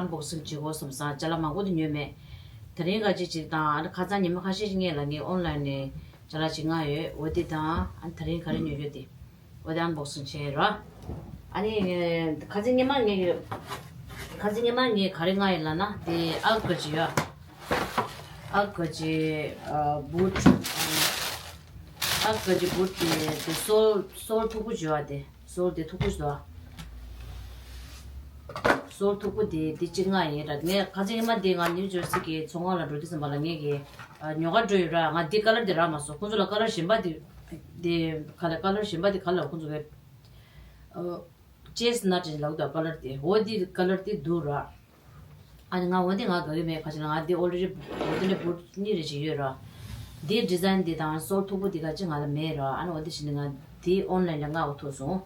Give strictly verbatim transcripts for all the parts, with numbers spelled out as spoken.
ཨན་བོག་སིང་བྱེད་དགོས་བསམ་སོང་། ཅ་ལག་མང་པོ་དེ་ཉོས་མེད། དེ་རིང་ག་ཅིག་ཅིག་དང་ཨ་ནི་ཁ་སང་ཉི་མ་ཁ་ཤས་ཤིག་སྔོན་ལ་ངས་ཨོན་ལན་ནས་ཅ་ལག་ཅིག་མངགས་ཡོད། འོ་དེ་དང་ཨ་ནི་དེ་རིང་ག་རེ་ཉོས་ཡོད་དེ། འོ་དེ་ཨན་བོག་སིང་བྱས་ར། ཨ་ནི་ཁ་སང་ཉི་མ་ངས་ཁ་སང་ཉི་མ་ངས་ག་རེ་མངགས་ཡོད་ལབ་ན་དེ་ཨ་ག་ཅིག་ཡོད། ཨ་ག་ཅིག་ཨ་བུ་ཊི། ཨ་ག་ཅིག་བུ་ཊི་དེ་དེ་སོལ་སོལ་མཐུག་པོ་ཅིག་ཡོད་དེ། སོལ་དེ་མཐུག་པོ་ཞིག་འདུག་སོལ་མཐུག་པོ་དེ་དེ་གཅིག་མངགས་ཡིན་ར། ངས་ཁ་སང་ཉི་མ་དེ་ང་ནིའུ་ཇར་སི་གི་མཚོ་སྔོན་ལ་འགྲོ་དུས་ཙམ་པ་ལ་ངས་ཀྱི་ཉོ་གར་འགྲོ་ཡོད་ར། ང་དེ་ཀ་ལར་དེ་རག་མ་སོང་། ཁོང་ཚོ་ལ་ཀ་ལར་གཞན་པ་དེ་དེ་ག་ལ་ཀ་ལར་གཞན་པ་དེ་ག་ལ་ཁོང་ཚོ་གི་ཅེས་ན་ཏྲིན་ལག་དང་ཀ་ལར་དེ་འོ་དེ་ཀ་ལར་དེ་འདུག་ར། ཨ་ནི་ང་འོ་དེ་ང་དགའ་གི་མེད། ཁ་ཅིག་ལ་ང་དེ་ཨོ་རེ་ཌི་འོ་དེ་ནས་བུ་ཊི་གཉིས་རེ་ཅིག་ཡོད་ར། དེའི་ཌི་ཛའིན་དེ་དང་སོལ་མཐུག་པོ་དེ་ག་ཅིག་ང་ལ་མེད་ར། ཨ་ནི་འོ་དེ་བྱས་ནས་ང་དེ་ཨོན་ལན་ལ་མངགས་ཐུབ་སོང་།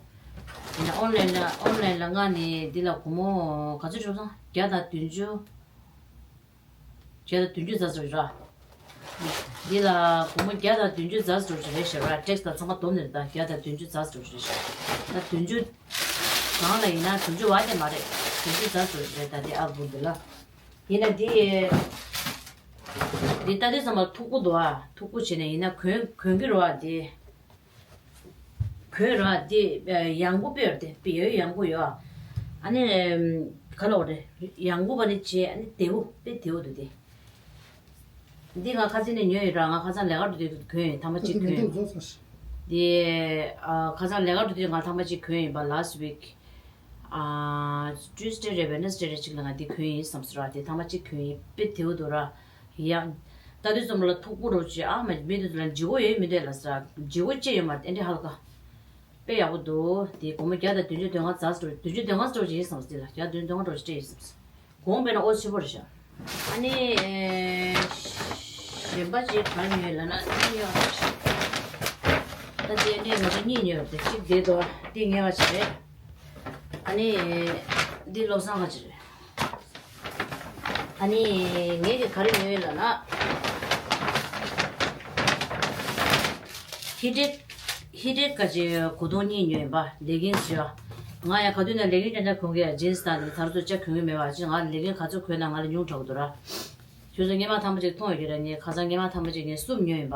ཡིན་ན་ཨོན་ལན་ལ་ཨོན་ལན་ལ་མངགས་ནས་དེ་ལ་སྒོར་མོ་ག་ཚོད་འགྲོ་སོང་། བརྒྱ་དང་བདུན་ཅུ། བརྒྱ་དང་བདུན་ཅུ་ཙམ་ཞིག་རེད་ར། འདི་ལ་སྒོར་མོ་བརྒྱ་དང་བདུན་ཅུ་ཙམ་ཞིག་རེད་ཤག་ར། ཊེག་སི་དང་ཚང་མ་བསྡོམས་ནས་རེད་ད། བརྒྱ་དང་བདུན་ཅུ་ཙམ་ཞིག་རེད་ཤག་ད་བདུན་ཅུ་གང་ལ་ཡིན་ན་བདུན་ཅུ་བ་དེ་མ་རེད། བདུན་ཅུ་ཙམ་ཞིག་རེད་ད། འདི་ཨ་བུ་འདི་ལ། ཡིན་ན་འདི་འདི་ལྟ་དུས་ཙམ་པ་མཐུག་པོ་འདུག་ཨ། མཐུག་པོ་བྱས་ནས་ཡིན་ན་གོན་གོན་གི་རེད་བ་འདི། གོས་ར་དེ་ཡང་པོ་དཔེ་ཡོད་དེ་དཔེ་ཡོད་ཡང་པོ་ཡོད། ཨ་ནི་ག་ལ་འོ་རེད། ཡང་པོ་བ་ནི་བྱས། ཨ་ནི་དེའུ་དཔེ་དེའུ་འདུག་དེ། འདི་ང་ཁ་སང་ནས་ཉོས་ཡོད་ར། ང་ཁ་སང་ལས་ཀ་འགྲོ་དུས་གོན་ཡོད། ཐ་མ་གཅིག་གོན་ཡོད། དེ་ཨ་ཁ་སང་ལས་ཀ་འགྲོ་དུས་ང་ཐ་མ་གཅིག་གོན་ཡིན་པ། ལ་སི་ཊི་ཝིག་ཨ་ཊུ་སི་ཌེ་རེད། ཝེ་ནེ་སི་ཌེ་རེད། གཅིག་ལ་ང་འདི་གོན་ཡིན་བསམ་སོང་ར། དེ་ཐ་མ་གཅིག་གོན་ཡིན། དཔེ་དེའུ་འདུག་ར། ཡང་། ལྟ་དུས་ཙམ་ལ་མཐུག་པོ་རོ་ཅིག་ཨ་མ་མི་འདུག་ལ་ལྗིད་པོ་ཡོད་མི་འདུག་ལ་ཟ། ལྗིད་པོ་ཅི་ཡོད་མ་རེད། དེ་འདྲ་ཧལ་ཀ་དཔེ་ཡག་པོ་འདུག་དེ་སྒོར་མོ་བརྒྱ་དང་བདུན་ཅུ་དོན་ལྔ་ཙམ་རོ། བདུན་ཅུ་དོན་ལྔ་ཙམ་རོ་ཅིག་ཡིན་བསམ་སོང་། དེ་ལ་བརྒྱ་དང་བདུན་ཅུ་དོན་ལྔ་ཙམ་རོ་ཅིག་སྤྲད་ཡིན་བསམ་སོང་། གོང་དཔེར་ན་ཨོ་ཆེ་པོ་རེད་ཤག་ཨ་ནི་གཞན་པ་ཅིག་ག་རེ་ཉོས་ལབ་ན་འདི་ཉོས་པ་རེད་ཤག་ད་དེ་ནས་ང་ཚོ་གཉིས་ཉོས་པ་རེད། གཅིག་དེ་འདུག་དེ་ངའི་ཁ་ཅིག་རེད། ཨ་ནི་འདི་བློ་བཟང་ཁ་ཅིག་རེད། ཨ་ནི་ངས་ཀྱི་ག་རེ་ཉོས་ཡོད་ལབ་ན། ཧི་ཊེག་ཧི་ཊེག་ག་ཅིག་གོས་ཐུང་གཉིས་ཉོས་ཡིན་པ། ལེ་གིན་སི་ཡོད། ང་ཡང་ག་དུས་ན་ལེ་གིན་ཅན་ཅན་གོན་གི་ཡ། ཇིན་སི་དང་དེ་དར་ཚོ་ཅག་གོན་གི་མེད་པ་ཅིག་ང་ལེ་གིན་ག་ཚོད་གོན་ན་ང་ལ་ཉུང་དྲགས་འདུག་ར། ཁྱོད་ཚོ་སྔོན་མ་ཐེངས་མ་གཅིག་མཐོང་ཡོད་ཀྱི་ར། ངས་ཁ་སང་སྔོན་མ་ཐེངས་མ་གཅིག་ངས་གསུམ་ཉོས་ཡིན་པ།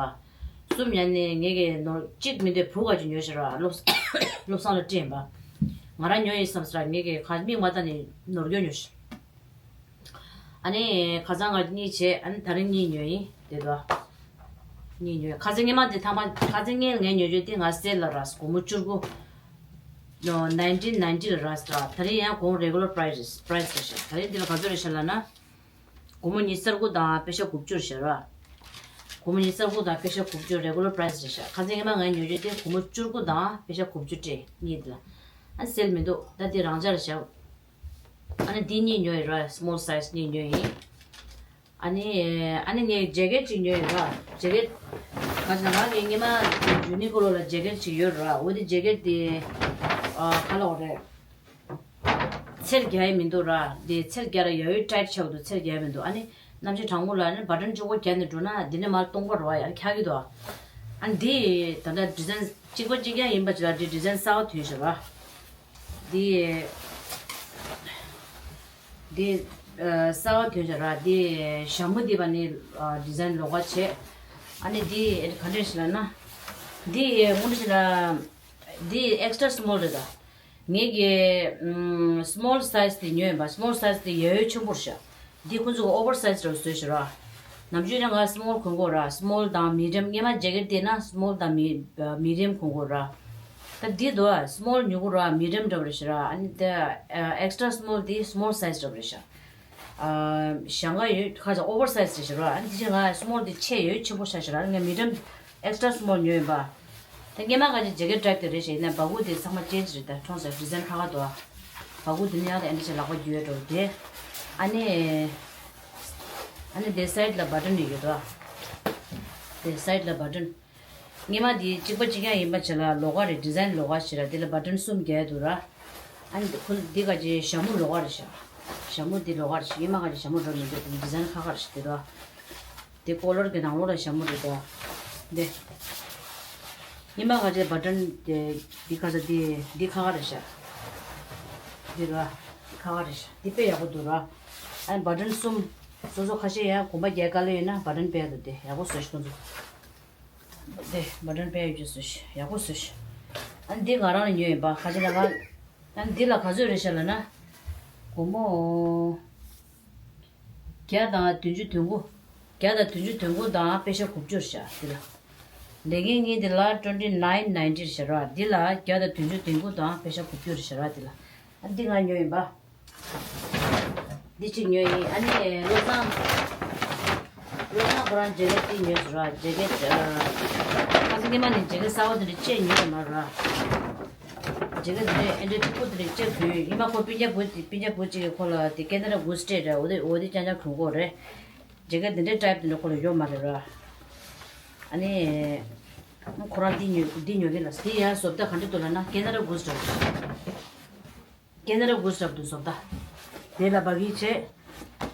གསུམ་ཉོས་ནས་ངས་ཀྱི་ནོར་གཅིག་མི་འདོད་བུ་ག་ཅིག་ཉོས་ཤག་ར། བློ་བློ་བཟང་ལ་སྤྲད་ཡིན་པ། ང་རང་ཉོས་ཡིན་བསམ་ཟེར་ར། ངས་ཀྱི་ཁ་མིག་མ་བལྟས་ནས་ནོར་སྐྱོན་ཉོས་ཤག་ཨ་ནི་ཁ་སང་ང་གཉིས་བྱས། ཨ་ནི་དེ་རིང་གཉིས་ཉོས་ཡིན་དེ་དོ། གཉིས་ཉོས། ཁ་སང་སྔོན་མ་དེ་ཐེངས་མ་ཁ་སང་སྔོན་ངས་ཉོས་ཡོད་དེ་ང་སེལ་ལ་རག་སོང་། སྒོར་མོ་བཅུ་དགུ། ནོ་ནའིན་ཊིན་ནའིན་ཊི་ལ་རག་སོང་ར། དེ་རིང་ཡང་གོང་རེ་གུ་ལར་པ་རའི་སི་པ་རའི་སི་རེད་ཤག་དེ་རིང་འདི་ལ་ག་ཚོད་རེད་ཤག་ལབ་ན། སྒོར་མོ་ཉི་ཤུ་རྩ་དགུ་དང་པེ་ཤ་དགུ་བཅུ་རེད་ཤག་ར། སྒོར་མོ་ཉི་ཤུ་རྩ་དགུ་དང་པེ་ཤ་དགུ་བཅུ་རེ་གུ་ལར་པ་རའི་སི་རེད་ཤག་ཁ་སང་སྔོན་མ་ངས་ཉོས་ཡོད་དེ་སྒོར་མོ་བཅུ་དགུ་དང་པེ་ཤ་དགུ་བཅུ་སྤྲད་གཉིས་དེ་ལ། ཨ་སེལ་མི་འདུག་ད་དེ་རང་འཇགས་རེད་ཤག་ཨ་ནི་འདི་གཉིས་ཉོས་ཡིན་ར། སི་མོལ་སའི་ཛི་གཉིས་ཉོས་ཡིན། ཨ་ནི་ཨ་ནི་ངས་ཇེ་ཀེཊ་ཅིག་ཉོས་ཡིན་ར། ཇེ་ཀེཊ་ག་ཅི་ང་གི་སྔོན་མ་ཡུ་ནི་ཀོ་ལོ་ལ་ཇེ་ཀེཊ་ཅིག་ཡོད་ར། འོ་དེ་ཇེ་ཀེཊ་དེ་ཨ་ག་ལབ་དགོས་རེད། ཚེར་རྒྱག་ཡ་མི་འདུག་ར། དེ་ཚེར་རྒྱག་ར་ཡ་ཡོད་ཊའིཊ་ཆགས་འདུག་ཚེར་རྒྱག་ཡ་མི་འདུག་ཨ་ནི་གནམ་གཤིས་གྲང་མོ་ལ་ཨ་ནི་བ་ཊན་གཅིག་པོ་རྒྱག་ནས་འགྲོ་ན་འདི་ནས་མར་སྟོང་པ་རེད་བ། ཡར་འཁྱག་གི་འདུག་ཨ་ནི་འདི་ད་ལྟ་ཌི་ཛའིན་གཅིག་པ་གཅིག་རྐྱང་ཡིན་པ་ཅིག་ལ་འདི་ཌི་ཛའིན་གསར་པ་ཐོན་ཤག་ར། འདི་འདི་ཨ་གསར་པ་ཐོན་ཤག་ར། འདི་ཞྭ་མོ་འདི་བ་ནི་ཨ་ཌི་ཛའིན་ལོགས་ཀ་བྱས། ཨ་ནི་འདི་ག་འདྲ་ཞིག་ལབ་ན། འདི་དངོས་གནས་བྱས་ན་འདི་ཨེག་སི་ཊ་སི་མོལ་རེད་ད། ངས་ཀྱི་ཨམ་སི་མོལ་སའི་ཛི་དེ་ཉོས་ཡིན་པ། སི་མོལ་སའི་ཛི་དེ་ཡ་ཡོད་ཆེན་པོ་རེད་ཤག་འདི་ཁོང་ཚོ་གི་ཨོ་བར་སའི་ཛི་རེད་བཟོས་ཤག་ར། ནམ་རྒྱུན་ནས་ང་སི་མོལ་གོན་གོ་ར། སི་མོལ་དང་མི་ཌི་ཡམ། སྔོན་མ་ཇེ་ཀེཊ་དེ་ན་སི་མོལ་དང་མི་མི་ཌི་ཡམ་གོན་གོ་ར། ད་འདི་དོ་སི་མོལ་ཉོ་གོ་ར། མི་ཌི་ཡམ་འདྲ་བོ་རེད་ཤག་ར། ཨ་ནི་ད་ཨེག་སི་ཊ་སི་མོལ་དེ་སི་མོལ་སའི་ཛི་འདྲ་བོ་རེད་ཤག་ཨ་ཞེང་ཁ་ཡོད་ཁ་ཅིག་ཨོ་བར་སའི་ཛི་རེད་ཤག་ར། ཨ་ནི་དེ་ཕྱིར་ང་སི་མོལ་དེ་ཆེས་ཡ་ཡོད་ཆེན་པོ་ཤག་ཤག་ར། ཨ་ནི་ང་མི་ཌི་ཡམ་ཨེག་སི་ཊ་སི་མོལ་ཉོས་ཡིན་པ། ད་སྔོན་མ་ག་ཅིག་ཇེ་ཀེཊ་ཊའིབ་དེ་རེད་ཤག་ཡིན་ནའི་སྦ་ཁུག་དེ་ཚང་མ་ཅེན་ཇི་རེད། ད་ཁྲོང་སེ་ཌི་ཛའིན་ཁ་ཁ་འདུག་ཨ། སྦ་ཁུག་དེ་ནི་ཡང་དེ་ཨེ་འདྲ་ཞིག་ལག་པ་རྒྱུ་ཡོད་འགྲོ་དེ། ཨ་ནི་ཨ་ནི་དེ་སའིཌ་ལ་བ་ཊན་ཡོད་ཀྱི་འདུག་ཨ། དེ་སའིཌ་ལ་བ་ཊན། སྔོན་མ་དེ་གཅིག་པ་གཅིག་རྐྱང་ཡིན་པ་བྱས་ལ་ལོགས་ཀ་རེད། ཌི་ཛའིན་ལོགས་ཀ་ཞིག་ར། དེ་ལ་བ་ཊན་གསུམ་བརྒྱབ་འདུག་ར། ཨ་ནི་ཁོ་འདི་ག་ཅིག་ཞྭ་མོ་ལོགས་ཀ་རེད་ཤག་ཞྭ་མོ་འདི་ལོགས་ཀ་རེད་ཤག་སྔོན་མ་ག་ཅིག་ཞྭ་མོ་འདྲ་མི་འདུག་ཌི་ཛའིན་ཁ་ཁ་རེད་ཤག་དེ་དོ། དེ་ཀོ་ལར་གྱི་ནང་ལོགས་ལ་ཞྭ་མོ་རེད་དོ། འདི། ཉི་མ་ག་ཅིག་བ་ཊན་དེ་འདི་ཁ་ས་འདི་འདི་ཁ་ཁ་རེད་ཤག་འདི་ར། ཁ་ཁ་རེད་ཤག་འདི་དཔེ་ཡག་པོ་འདུག་ར། ཨ་ནི་བ་ཊན་གསུམ། སོ་སོ་ཁ་ཤས་ཡང་གོམ་པ་རྒྱག་དཀའ་ལས་ཡོད་ན་བ་ཊན་སྤེལ་འདུག་སྟེ། ཡག་པོ་བཟོས་ཤིག་ཁོང་ཚོ། དེ་བ་ཊན་སྤེལ་ཡོད་རྒྱུ་བཟོས་ཤིག་ཡག་པོ་བཟོས་ཤིག་ཨ་ནི་འདི་ང་རང་ལ་ཉོས་ཡིན་པ། ཁ་ཤས་ལ་ང་། ཨ་ནི་འདི་ལ་ག་ཚོད་རེད་ཤག་ལབ་ན། སྒོར་མོ་བརྒྱ་དང་བདུན་ཅུ་དོན་དགུ། བརྒྱ་དང་བདུན་ཅུ་དོན་དགུ་དང་པེ་ཤ་དགུ་བཅུ་རེད་ཤག་འདི་ལ། ལས་འགན་གཉིས་འདི་ལ་twenty nine ninety རེད་ཤག་ར། འདི་ལ་བརྒྱ་དང་བདུན་ཅུ་དོན་དགུ་དང་པེ་ཤ་དགུ་བཅུ་རེད་ཤག་ར། འདི་ལ། ཨ་འདི་ང་ཉོས་ཡིན་པ། འདི་གཅིག་ཉོས་ཡིན། ཨ་ནི་བློ་བཟང་། བློ་བཟང་ཁོ་རང་ཇེ་ཀེ་ཊི་གཅིག་ཉོས་སོང་ར། ཇེ་ཀེ་ཊི། ཨ། ཁ་སང་སྔོན་མ་ནས་ཇེ་ཀེ་ཊི་གསར་པ་དེ་འདྲ་ཅིག་ཉོས་ཡོད་མ་རེད་ར། ཇེ་ཀེ་ཊི་དེ་འདྲ་ཨེ་འདྲའི་མཐུག་པོ་དེ་འདྲ་ཅིག་གྱོན་ཡོད། སྔོན་མ་ཁོ་སྤུན་ཀྱག་བུ་དེ། སྤུན་ཀྱག་བུ་གཅིག་གིས་ཁོ་ལ་དེ་ཁེ་ན་ཌ་གུ་སི་སྤྲད་ར། འོ་དེ་འོ་དེ་རྐྱང་རྐྱང་གྱོན་གྱི་ཡོད་རེད། ཇེ་ཀེ་ཊི་དེ་འདྲའི་ཊའིབ་དེ་འདྲ་ཁོ་ལ་ཡོད་མ་རེད་ར། ཨ་ནི་ཁོ་རང་འདི་ཉོ། འདི་ཉོ་གི་ལ། འདི་ཡང་བཟོ་ལྟ་ག་འདྲ་འདུག་ལབ་ན་ཁེ་ན་ཌ་གུ་སི་འདྲ་བོ། ཁེ་ན་ཌ་གུ་སི་འདྲ་བོ་འདུག་བཟོ་ལྟ། དེ་ལ་བ་གི་བྱས།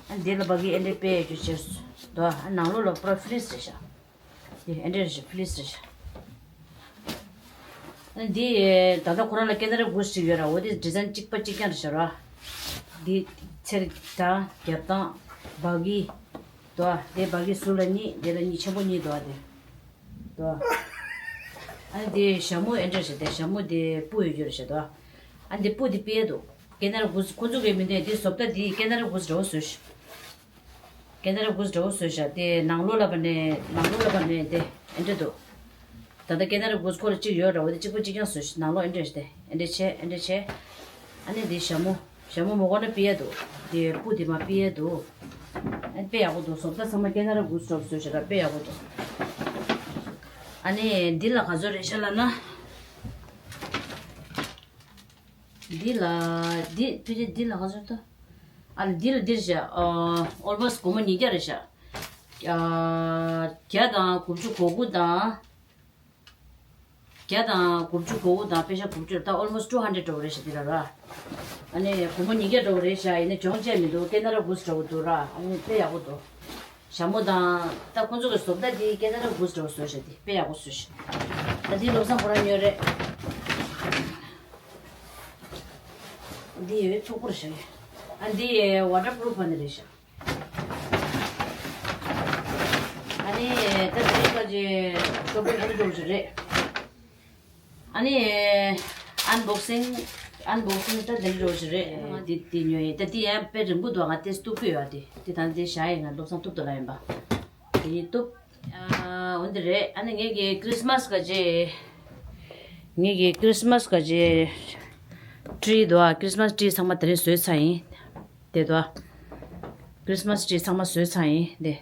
ཨ་དེ་ལ་བ་གི་ཨེ་འདྲ་དཔེ་ཡོད་རྒྱུ་བྱས་འདུག་ཨ་ནང་ལོགས་ལ་པུ་ར་ཕི་ལིས་རེད་ཤག་དེ་ཨེ་འདྲ་རེད་ཤག་ཕི་ལིས་རེད་ཤག་ཨ་འདི་ད་ལྟ་ཁོ་རང་ལ་ཁེ་ན་ཌ་གུ་སི་ཅིག་ཡོད་ར། འོ་དེ་ཌི་ཛའིན་གཅིག་པ་གཅིག་རྐྱང་རེད་ཤག་ར། འདི་ཚེར་དང་རྒྱབ་དང་བ་གི་འདུག་ཨ། དེ་བ་གི་ཟུར་ལ་གཉིས། དེ་ལ་གཉིས། ཆེན་པོ་གཉིས་འདུག་ཨ། དེ་འདུག་ཨ། ཨ་ནི་དེ་ཞྭ་མོ་ཨེ་འདྲ་རེད་ཤག་དེ་ཞྭ་མོ་དེ་སྤུ་ཡོད་རྒྱུ་རེད་ཤག་འདུག་ཨ། ཨ་ནི་དེ་སྤུ་དེ་སྤེལ་འདུག་ཁེ་ན་ཌ་གུ་སི། ཁོ་ཚོ་གིས་མི་འདུག་དེ་བཟོ་ལྟ་དེ་ཁེ་ན་ཌ་གུ་སི་འདྲ་བོ་བཟོས་ཤག་ཁེ་ན་ཌ་གུ་སི་འདྲ་བོ་བཟོས་ཤག་དེ་ནང་ལོགས་ལ་བ་ནས། ནང་ལོགས་ལ་བ་ནས་དེ་ཨེ་འདྲ་འདུག་ད་ལྟ་ཁེ་ན་ཌ་གུ་སི་ཁོ་ལ་གཅིག་ཡོད་ར། འོ་དེ་གཅིག་པ་གཅིག་རྐྱང་བཟོས་ཤག་ནང་ལོགས་ཨེ་འདྲ་རེད་ཤག་དེ་ཨེ་འདྲ་བྱས། ཨེ་འདྲ་བྱས། ཨ་ནི་དེ་ཞྭ་མོ། ཞྭ་མོ་མོ་གོ་ན་སྤེལ་ཡ་འདུག་དེ་སྤུ་དེ་མར་སྤེལ་ཡ་འདུག་ཨ་ནི་དཔེ་ཡག་པོ་འདུག་བཟོ་ལྟ་ཚང་མ་ཁེ་ན་ཌ་གུ་སི་འདྲ་བོ་བཟོས་ཤག་ར། དཔེ་ཡག་པོ་འདུག་ཨ་ནི་འདི་ལ་ག་ཚོད་རེད་ཤག་ལབ་ན། འདི་ལ། འདི་ཕལ་ཆེར་འདི་ལ་ག་ཚོད་འདུག་ཨ་ལ་འདི་ལ་འདི་རེད་ཤག་ཨ། ཨོལ་མོ་སི་སྒོར་མོ་ཉིས་བརྒྱ་རེད་ཤག་ཨ། བརྒྱ་དང་དགུ་བཅུ་གོ་དགུ་དང་། བརྒྱ་དང་དགུ་བཅུ་གོ་དགུ་དང་པེ་ཤ་དགུ་བཅུ། ད་ཨོལ་མོ་སི་ཊུ་ཧན་ཌེ་རེཌ་འདྲ་བོ་རེད་ཤག་འདི་ལ་ར། ཨ་ནི་སྒོར་མོ་ཉིས་བརྒྱ་འདྲ་བོ་རེད་ཤག་ཡིན་ན་གྱོང་ཆེ་མི་འདུག་ཁེ་ན་ཌ་གུ་སི་འདྲ་བོ་འདུག་ར། ཨ་ནི་དཔེ་ཡག་པོ་འདུག་ཞྭ་མོ་དང་། ད་ཁོང་ཚོ་གི་བཟོ་ལྟ་དེ་ཁེ་ན་ཌ་གུ་སི་འདྲ་བོ་བཟོས་ཤག་དེ་དཔེ་ཡག་པོ་བཟོས་ཤག་ད་འདི་བློ་བཟང་ཁོ་རང་ཉོས་རེད། འདི་ཡོད་མཐུག་པོ་རེད་ཤག་ཨ་འདི་ཝ་ཊར་པུ་རུ་ཕུ་ཨ་ནི་རེད་ཤག་ཨ་ནི་ད་དེ་རིང་ཁ་ཅིག་ཤོ་པིང་ཨ་ནི་འགྲོ་གི་རེད། ཨ་ནི་ཨན་བོག་སིང་། ཨན་བོག་སིང་ད་དེ་འདྲ་འགྲོ་གི་རེད། ང་འདི་འདི་ཉོས་ཡིན། ད་འདི་ཡང་དཔེ་རིང་པོ་འདུག་ང་དེ་གཏུབ་ཀྱི་ཡོད། དེ་དེ་ད་འདི་བཞག་ཡིན། ང་བློ་བཟང་གཏུབ་དང་ལབ་ཡིན་པ། དེ་ཡིན་གཏུབ། ཨ་འོ་འདི་རེད། ཨ་ནི་ངེད་ཀྱི་ཁི་རི་སི་མ་སི་ག་ཅེ། ངེད་ཀྱི་ཁི་རི་སི་མ་སི་ག་ཅེ་ཊི་རི་འདུག་ཨ། ཁི་རི་སི་མ་སི་ཊི་རི་ཚང་མ་དེ་རིང་བཟོས་ཚར་ཡིན། དེ་འདུག་ཨ། ཁི་རི་སི་མ་སི་ཊི་རི་ཚང་མ་བཟོས་ཚར་ཡིན་དེ།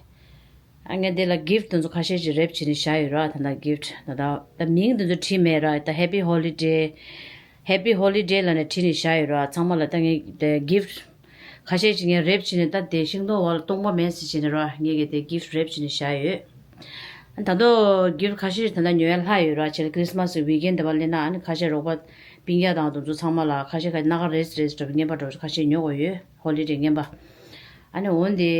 ཨ་ངས་དེ་ལ་གིཕ་ཊི་དེ་ཚོ་ཁ་ཤས་ཅིག་རེབ་བྱས་ནས་བཞག་ཡོད་ར། ད་ལྟ་གིཕ་ཊི་ད་ལྟ་ད་མིང་དེ་ཚོ་བྲིས་མེད་ར། ད་Happy Holiday། Happy Holiday ལབ་ནས་བྲིས་ནས་བཞག་ཡོད་ར། ཚང་མ་ལ་ད་ངས་དེ་གིཕ་ཊི་ཁ་ཤས་ཅིག་ངས་རེབ་བྱས་ནས། ད་དེ་ཤིང་སྡོང་འོག་ལ་སྟོང་པ་མེད་ཟེར་བྱས་ནས་ར། ངས་གི་དེ་གིཕ་ཊི་རེབ་བྱས་ནས་བཞག་ཡོད། ད་དུང་གིཕ་ཊི་ཁ་ཤས་ད་ལྟ་ཉོ་ཡ་ལྷག་ཡོད་ར། བྱས་ན་ཁི་རི་སི་མ་སི་ཝིག་ཨེན་ཌི་དེ་བ་སླེབས་ན། ཨ་ནི་ཁ་ཤས་རོགས་པ་སྤུན་ཀྱག་དང་དེ་ཚོ་ཚང་མ་ལ་ཁ་ཤས་ཁ་སྣ་ཁ་རེས་རེས་འདྲ་བོ་རྔན་པ་འདྲ་བོ་ཁ་ཤས་ཉོ་དགོས་ཡོད། ཧོ་ལི་ཌེ་རྔན་པ། ཨ་ནི་འོན་ཏེ་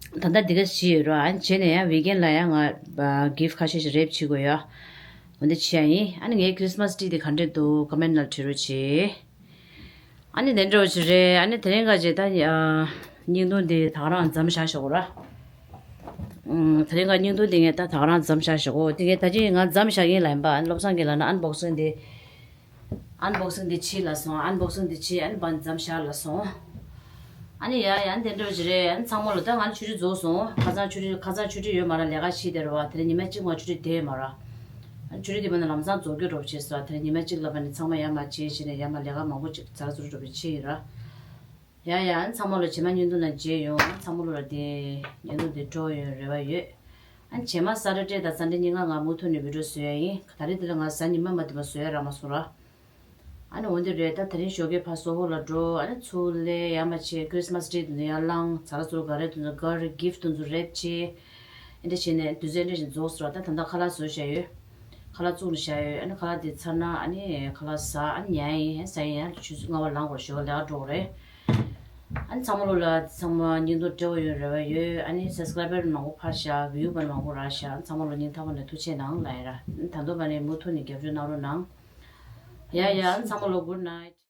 ད་ལྟ་འདི་ག་བྱས་ཡོད་ར། ཨ་ནི་བྱས་ནས་ཡང་ཝིག་ཨེན་ཌི་ལ་ཡང་ང་གིཕ་ཊི་ཁ་ཤས་ཤིག་རེབ་བྱེད་དགོས་ཡོད། འོན་ཏེ་བྱས་ཡ་ཡིན། ཨ་ནི་ངའི་ཁི་རི་སི་མ་སི་ཊི་རི་དེ་ག་འདྲས་འདུག་ཀོ་མེན་ཊི་ནང་བྲིས་རོགས་བྱེད། ཨ་ནི་དེ་འདྲ་བོ་ཞིག་རེད། ཨ་ནི་དེ་རིང་ག་ཅིག་ད་ཨ་བརྙན་ཐུང་འདི་ད་ག་རང་མཚམས་བཞག་ཞོག་ར། ཨུམ། དེ་རིང་ག་བརྙན་ཐུང་འདི་ངས་ད་ད་ག་རང་མཚམས་བཞག་ཞོག་འདི་ངས་ད་ཅི་ང་མཚམས་བཞག་ཡིན་ལབ་ཡིན་པ། ཨ་ནི་བློ་བཟང་གིས་ལབ་ན་ཨན་བོག་སིང་འདི། ཨན་བོག་སིང་འདི་བྱེད་ལབ་སོང་། ཨན་བོག་སིང་འདི་བྱེད། ཨ་ནི་བ་མཚམས་བཞག་ལབ་སོང་། ཨ་ནི་ཡ་ཡ་ཨ་ནི་དེ་འདྲ་བོ་ཞིག་རེད། ཨ་ནི་ཚང་མ་ལ་ད་ང་ཆུ་ཊི་རྫོགས་སོང་། ཁ་སང་ཆུ་ཊི་ཁ་སང་ཆུ་ཊི་ཡོད་མ་ར། ལས་ཀ་བྱེད་བསྡད་རེད་བ། དེ་རིང་ཉི་མ་གཅིག་མ་ཆུ་ཊི་བསྡད་ཡོད་མ་ར། ཨ་ནི་ཆུ་ཊི་དེ་མ་ནི་ལམ་སང་རྫོགས་རྒྱུ་འདྲ་བོ་བྱས་སོང་། དེ་རིང་ཉི་མ་གཅིག་ལ་བ་ནི་ཚང་མ་ཡར་མར་བྱས་བྱས་ནས་ཡར་མར་ལས་ཀ་མང་པོ་ཅིག་ཛ་ར་ཛུ་རུ་འདྲ་བོ་བྱས་ཡིན་ར། ཡ་ཡ། ཨ་ནི་ཚང་མ་ལ་རྗེས་མ་བརྙན་ཐུང་ནང་མཇལ་ཡོང་། ཨ་ནི་ཚང་མ་ལ་དེ་བརྙན་ཐུང་དེ་སྤྲོ་ཡོང་རེ་བ་ཡོད། ཨ་ནི་རྗེས་མ་ས་ཊར་ཌེ་དང་སན་ཌེ་གཉིས་ཀ་ང་མུ་མཐུད་ནས་བི་ཌི་ཡོ་བཟོ་ཡ་ཡིན། ད་རེས་དེ་ལ་ང་གཟའ་ཉི་མ་མ་བསྡད་པ་བཟོ་ཡ་རག་མ་སོང་ར། ཨ་ནི་འོན་ཏེ་རེད། ད་དེ་རིང་ཞོགས་ཀས་ཕར་སོ་ཧོ་ལ་འགྲོ། ཨ་ནི་ཚུར་སླེབས། ཡར་མར་བྱས། ཁི་རི་སི་མ་སི་ཊི་རི་དེ་ཚོ་ཡར་བསླངས། ཛ་ར་ཛུ་རུ་ག་རེ་དེ་ཚོ་ག་རེ་གིཕ་ཊི་དེ་ཚོ་རེབ་བྱས། ཨེ་འདྲ་བྱས་ནས་དུས་ཚོད་ཨེ་འདྲ་བཞིན་རྫོགས་སོང་ར། ད་ད་ལྟ་ཁ་ལག་བཟོས་བཞག་ཡོད། ཁ་ལག་བཙུགས་ནས་བཞག་ཡོད། ཨ་ནི་ཁ་ལག་དེ་ཚར་ན་ཨ་ནི་ཁ་ལག་ཟ། ཨ་ནི་ཉལ་ཡིན། ཟ་ཡིན། ཡང་ཆུ་ཚོད་ལྔ་པ་ལངས་དགོས། ཞོགས་ལས་ཀ་འགྲོ་དགོས་རེད། ཨ་ནི་ཚང་མ་ལོ་ལ་ཚང་མ་བརྙན་ཐུང་སྤྲོ་པོ་ཡོང་རེ་བ་ཡོད། ཨ་ནི་སབ་སི་ཀ་རའི་བར་མང་པོ་འཕར་ཤག་བིའུ་བར་མང་པོ་རག་ཤག་ཨ་ནི་ཚང་མ་ལོ་སྙིང་ཐག་པ་ནས་ཐུགས་རྗེ་གནང་ལབ་ཡ་ར། ཨ་ནི་ད་དུང་བ་ནས་མུ་མཐུད་ནས་རྒྱབ་སྐྱོར་གནང་རོགས་གནང་། ཡ་ཡ། ཨ་ནི་ཚང་མ་ལོ་གུཌ་ནའིཊ།